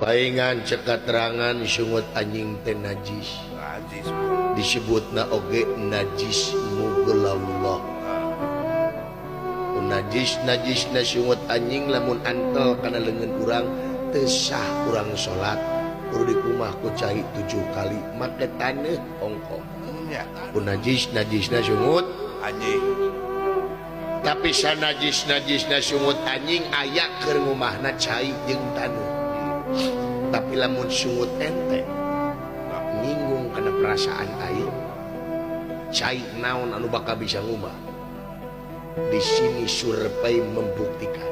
Paingan cek katerangan sungut anjing teh najis. Najis. Disebutna oge najis mughallallah. Najis najisna sungut anjing lamun antel kana leungeun urang teu sah urang salat. Kudu dikumah ku cai 7 kali make taneuh ongkoh. Nya. Ku najis najisna sungut anjing. Tapi sanajis najisna sungut anjing aya keur ngumahna cai jeung taneuh. Tapi lamun sungut ente nyinggung kana perasaan aing, cai naon anu bakal bisa ngubah. Di sini survei membuktikan.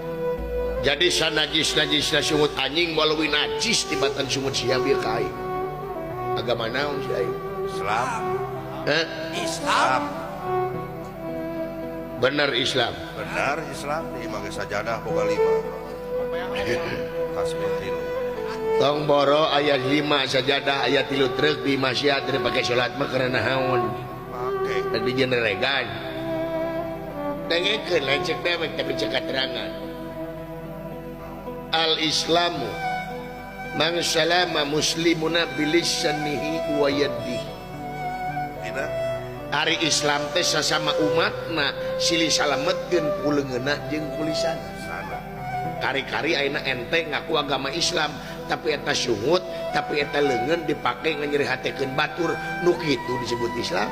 Jadi sanajis najisna sungut anjing moal leuwih najis tibatan sungut sia bieu ka aing. Agama naon si aing? Islam. Hah? Islam. Bener Islam. Benar Islam di imah geus sajadah boga 5. Tasbih 3. Tong boro ayat 5 sajadah ayat 3 truk di maksiat teu pake salat mah karena naon? Pake. Tadi jeneregan. Dengekeun lain cek dewek tapi cek katerangan. Al Islamu man salama muslimuna bilisanihi wa yadihi. Dina? Ari Islam teh sasama umatna silih salametkeun ku leungeunna jeung ku lisanna. Sana. Kari-kari ayeuna ente ngaku agama Islam tapi eta sungut, tapi eta leungeun dipake nganyerihatekeun batur, nu kitu disebut Islam.